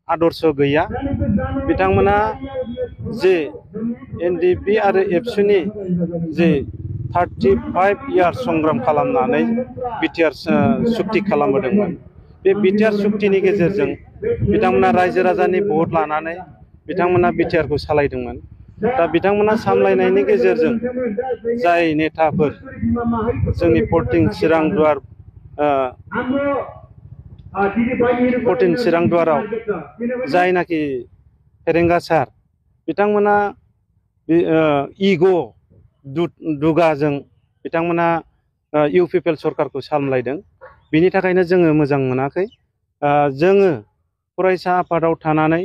आदर्श गैया बिथांमोना जे एनडिपि आरो एबसुनि जे 35 इयार्स संग्राम खालामनानै बिटिआर सुक्ति खालामबोदोंमोन। बे बिटिआर सुक्तिनि गेजेरजों बिथांमोना रायजो राजानि भट लानानै बिथांमोना बिटिआरखौ सालायदोंमोन। दा बिथांमोना सामलायनायनि गेजेरजों जाय नेताफोर जोंनि पर्टिं चिरांदुवाराव जायनाखि फेरेंगा सार बिथांमोना इग' दुगाजों बिथांमोना इउपिपिएल सरकारखौ सामलायदों। बिनि थाखायनो जोङो मोजां मोनाखै। जोङो फरायसा आफादाव थानानै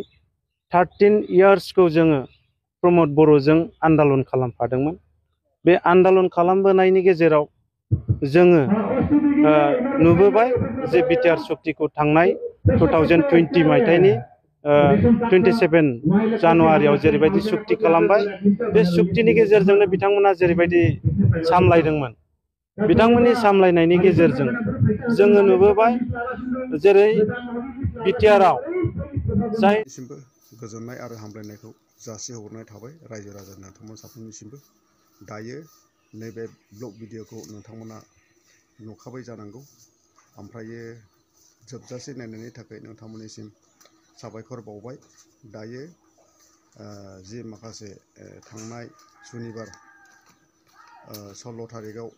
13 इयार्सखौ जोङो प्रमद बर'जों आन्दालन खालामफादोंमोन। बे आन्दालन खालामबोनायनि गेजेराव जोङो नुबोबाय जे बिटिआर सुक्तिखौ थांनाय 2020 मायथाइनि 27 जानुवारियाव जेरैबायदि सुक्ति खालामबाय, बे सुक्तिनि गेजेरजोंनो बिथांमोना जेरैबायदि सामलायदोंमोन, बिथांमोननि सामलायनायनि गेजेरजों जोङो नुबोबाय जेरै बिटिआरआव जाय गोजोननाय आरो हामलायनायखौ जासिहरनाय थाबाय रायजो राजा नोंथांमोन साफ्रोमनिसिमबो। दायो नैबे ब्लग भिडिअखौ नोंथांमोना नुखाबाय जानांगौ। ओमफ्रायो जोबजासे नायनायनि थाखाय नोंथांमोननिसिम साबायखर बावबाय। दायो जि माखासे थांनाय सुनिबार 16 थारिखआव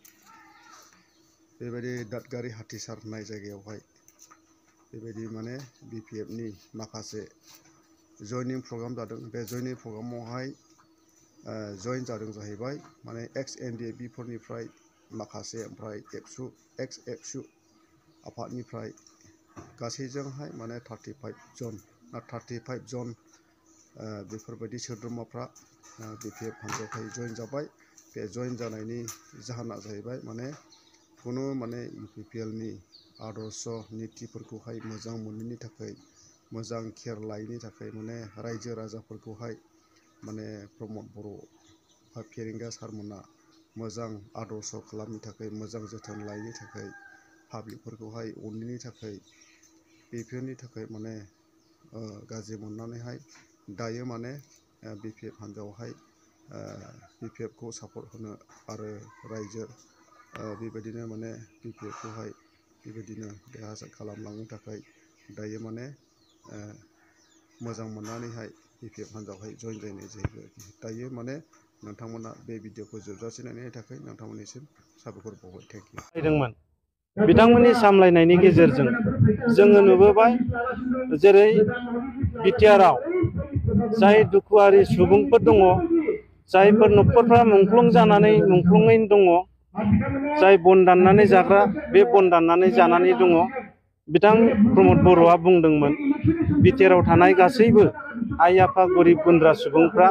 बेबायदि दादगारि हाथिसारनाय जायगायावहाय बेबायदि माने बिपिएफनि माखासे जयनिं प्रग्राम जादों। बे जयनिं प्रग्रामावहाय जयन जादों जाहैबाय माने एक्स एनडिएफबि फोरनिफ्राय माखासे, ओमफ्राय एक्स एबसु आफादनिफ्राय गासैजोंहाय माने 35 जन बेफोरबायदि सोद्रोमाफ्रा बिपिएफ हान्जायावहाय जयन जाबाय। बे जयन जानायनि जाहोना जाहैबाय माने खुनु माने इउपिपिएलनि आदर्श नितिफोरखौहाय मोजां मोनैनि थाखाय, मोजां केयार लायैनि थाखाय माने रायजो राजाफोरखौहाय माने प्रमद बर' फेरेंगा सारमोना मोजां आदर्श खालामनो थाखाय, मोजां जोथोन लायैनि थाखाय, पाब्लिकफोरखौहाय अनैनि थाखाय, बेफोरनि थाखाय माने गाज्रि मोननानैहाय दायो माने बिपिएफ हान्जायावहाय बिपिएफखौ सापर्ट होनो आरो रायजो बेबायदिनो माने बिपिएफखौहाय बेबायदिनो देरहासार खालामलांनो थाखाय दायो माने मोजां मोननानैहाय बिपिएफ हान्जायावहाय जयन जानाय जाहैबाय। दायो माने नोंथांमोना बे भिडिअखौ जोबजासे नायनायनि थाखाय नोंथांमोननिसिम साबायखर बावबाय। Thank you. बिथांमोननि सामलायनायनि गेजेरजों जोङो नुबोबाय जेरै बिटिआरआव जाय दुखुआरि सुबुंफोर दङ, जायफोर न'खरफ्रा मुंख्लं जानानै मुंख्लङैनो दङ, जाय बन दाननानै जाग्रा बे बन दाननानै जानानै दङ, बिथां प्रमद बर'आ बुंदोंमोन बिटिआरआव थानाय गासैबो आइ आफा गरिब गुन्द्रा सुबुंफ्रा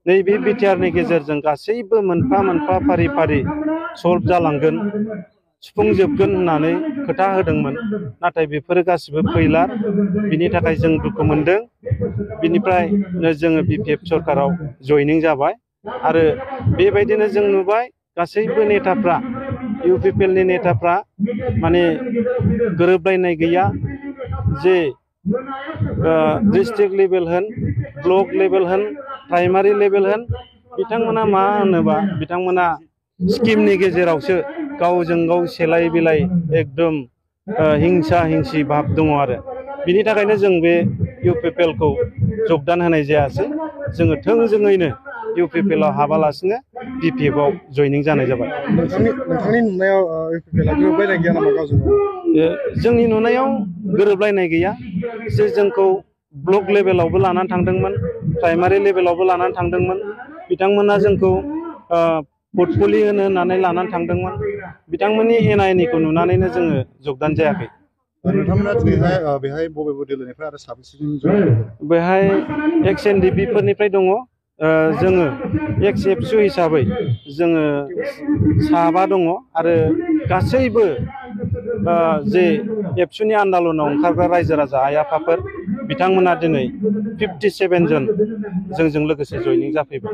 नैबे बिटिआरनि गेजेरजों गासैबो मोनफा मोनफा फारि फारि सल्भ जालांगोन, सुफुंजोबगोन होननानै खोथा होदोंमोन। नाथाय बेफोरो गासिबो फैलार। बिनि थाखाय जों दुखु मोनदों। बिनिफ्राय जोङो बिपिएफ सरकाराव जयनिं जाबाय आरो बेबायदिनो जों नुबाय गासैबो नेताफ्रा, इउपिपिएलनि नेताफ्रा माने गोरोबलायनाय गैया। जे डिस्ट्रिक्ट लेभेल होन, ब्लक लेभेल होन, प्राइमारि लेभेल होन, बिथांमोना मा होनोबा बिथांमोना स्किमनि गेजेरावसो गावजों गाव सेलाय बिलाय एकदम हिंसा हिंसि भाब दङ आरो। बिनि थाखायनो जों बे इउपिपिएलखौ जगदान होनाय जायासै। जोङो थोंजोङैनो इउपिपिएलआव हाबालासिनो बिपिएफआव जयनिं जानाय जाबाय। नोंथांनि नुनायाव इउपिपिएलआ गोरोबलायनाय गैया नामा गावजों गाव? जोंनि नुनायाव गोरोबलायनाय गैया। जे जोंखौ ब्लक लेभेलावबो लानानै थांदोंमोन, प्राइमारि लेभेलावबो लानानै थांदोंमोन। बिथांमोना जोंखौ पर्टफलि होननानै लानानै थांदोंमोन। बिथांमोननि एनायनिखौ नुनानैनो जोङो जगदान जायाखै। नोंथांमोना दिनैहाय बेहाय बबे दिलनिफ्राय आरो साबेसेजों जयन? बेहाय एक्स एनडिपि फोरनिफ्राय दङ। जोङो एक्स एबसु हिसाबै जोङो 7 दङ आरो गासैबो जे एबसुनि आन्दालनाव ओंखारग्रा रायजो राजा आइ आफाफोर बिथांमोना दिनै 57 जन जोंजों लोगोसे जयनिं जाफैबाय।